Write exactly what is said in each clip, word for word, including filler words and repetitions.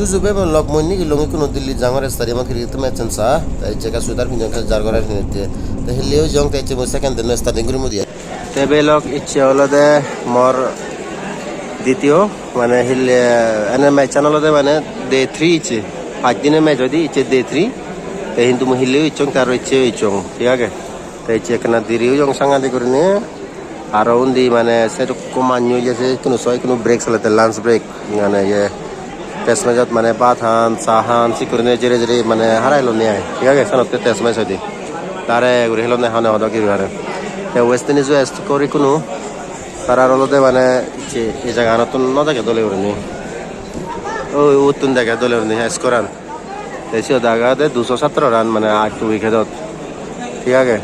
Juju bebon lok, mui nigilong ikkunu Delhi jangor stadiumot cricket match-an sa. Te icche ekka sweater pinnon, ekka jar gorer pinette. Te hille oi jong, te icche mui second din starting gurim udi. Te belok icche olode mor ditiyo, mane hille ene match-an olode mane day three icche. Pach dine match hoide, icche day three. Te hintu mui hille oi jong, te aro icche oi jong, thik age? Te icche ekkena diri oi jong sangadik gurinei. Aro undi mane sedokko manjo oye, se ikkunu so, ikkunu break solette, lunch break. Mane iye, test match-ot mane bhat han, cha han, sikkurinei jere jere mane hara hilonne ai. Thik age, senotte test match hoide. Tare guri hilonne hane hodok guri are. Te West Indies-o score ikkunu, tarar olode mane icche ei jaganottun no dege dole gurinei. Oi, uttun dege dole gurinei score-an. Te siyot agede duso satro run, mane atto wicket-ot. Thik age?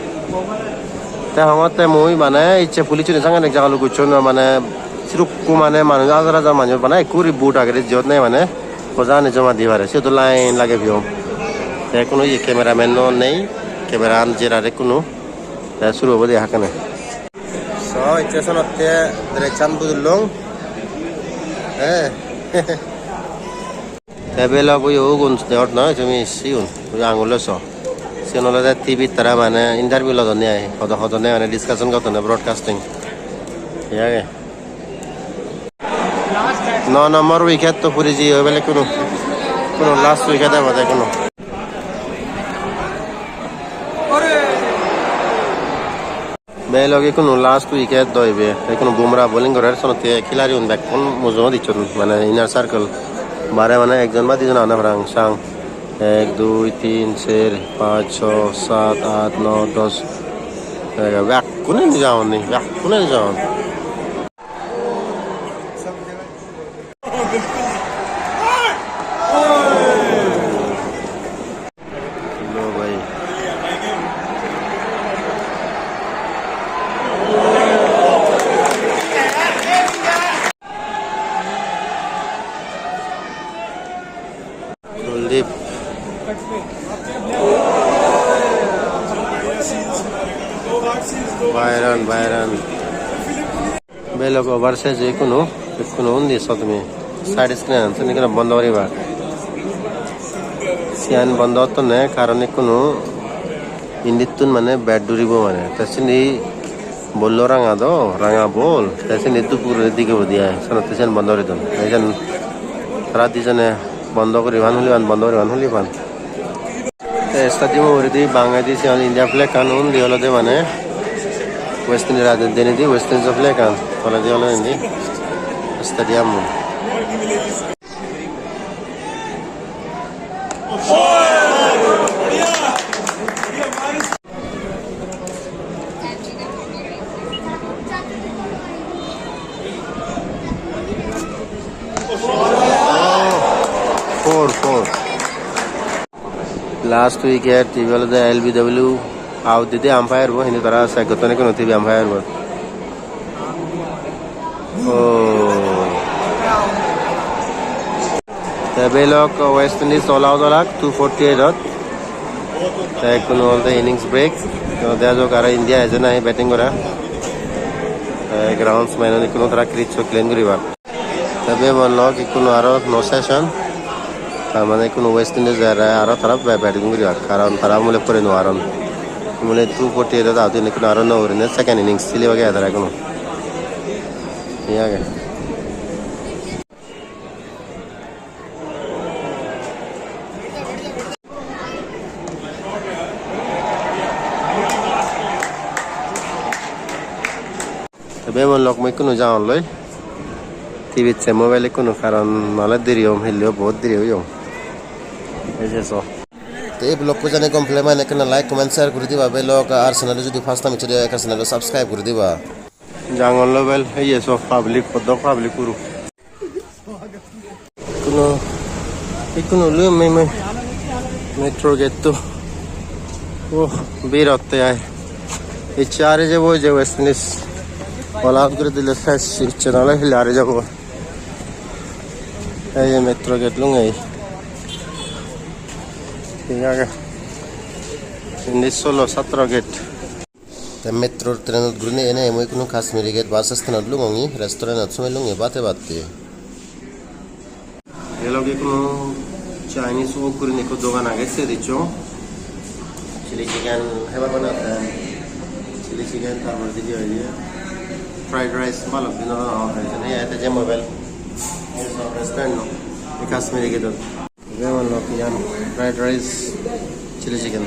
Te hongotte mui mane icche police-une sangadik jagalo gocchon, mane sidukku mane manuj, hajar hajar manuj, bana ekku guri boot agede, jiyot nahi mane hojagani joma di pare. Siyot do line lage piyong. Te hono iye cameraman-o nei, camera-an jerar hono. Te suru obode hakkene. So, icche senotte dress-an budellong. Eh. Te belok, oi ugun degor noi tumi, sigun oi angulo so. Sigun olode T V-t tara mane interview lodonne ai, hodo hodonne mane discussion gottonne, broadcasting. Thik age? No number wicket to puri jiye oi bele ikkunu. Ikkunu last wicket obode ikkunu. Belok ikkunu last wicket do ibe. Ikkunu Bumrah bowling gorer, senotte khilari un bekkun mujungot icchon, mane inner circle. Bare mane ekjon ba dijon agonne parapang sang. Ek, dui, tin, ser, pach, so, sat, at, no, dos. Bekkune nejaon ni, bekkune nejaon. Lo bhai. Kuldeep. Byron, Byron. Belok over sej ikkunu, ikkunu undi so tumi. Side screen an, sindi ikkunu bondo guriba. Siyan bondo gottonne, karon ikkunu indittun mane bat duribo mane. Te sindi bollo ranga do, ranga bol. Te sindi dhup guri dige budi ai. Senotte siyan bondo guri don. Te siyan tara dijone bondo guriban, huliban, bondo guriban, huliban. Te stadium uguredi bangedi siyan India flag an, undi olode mane West Indies, denedi West Indies flag an, toledi olode indi stadium un. Four, four. Last wicket, ibe olode L B W out dide umpire bo, hintu tara check gotton ikkunu T V umpire bo. Oh. Te belok West Indies all out olak two forty-eight ot. Te ikkunu olode innings break. Te dega jok aro India eje nahi batting gora. Te groundsman un ikkunu tara crease o clean guribak. Te bebon lok ikkunu aro no session. Tar mane ikkunu West Indies ere aro tara ba-, batting guribak. Karon tara mule pore no paron. Mule two forty-eight ot out, ikkunu aro no gurinei second innings silibak tara ikkunu. Hi age? Te bebon lok mui ikkunu jangor loi. T V-t se mobile ikkunu, karon nole deri om, hilleyo bahut deri oyong. Ei je so. Te ei vlog-ko jani gom pele mane ekkena like, comment, share guri diba belok, ar channel-o jodi first time ecche de, ekka channel-o subscribe guri diba. Jangor loi bel, ei je so public, hodok public puro. Ikkunu, ikkunu luyum mui, mui metro gate-to. Oh, birotte ai. Icche ari jebo je West Indies. All out guri dile ses, icche nole hile ari jebo. Ei je metro gate lungei. Thik age. Indi solo satro gate. Te metro train-ot gurinei enei mui ikkunu Kashmiri Gate bus stand-ot lungongi, restaurant-ot somellungi bhat hebatte. Loge hono Chinese wok gurinei ekko dogan agey, siyot ecchong. Chili chicken hebar banatte. Chili chicken, tar poredi hi hoide, fried rice, balok dinor agon. Hijeni ei te je mobile. Ei so restaurant no. Ei Kashmiri Gate-ot. Jemon lok iyan fried rice, chili chicken.